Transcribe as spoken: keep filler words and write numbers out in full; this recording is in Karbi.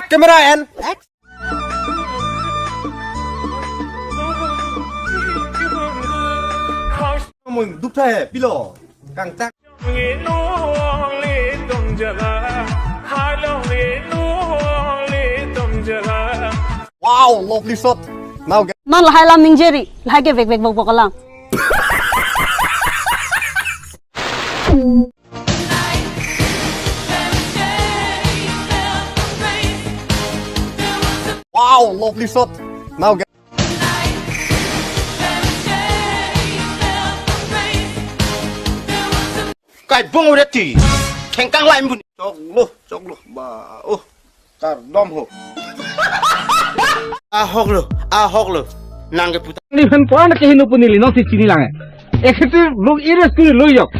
Camera and action. Mung duk tha hai, pilo. Kangtak. Wow, lovely shot. Now get. Non lahai alam ningje ri, lahai ke vek vek bok bok alam. Wow, lovely shot. Now get. Kai bong udah ti. Kengkang lain pun. Choklo, choklo. Ba, oh. Kardom ho. Ahok lo, ahok lo. Nang ke puta. Neli phan puan ke hinu pu neli nongsi chini lang. Executive lo, ires kuri lo yok.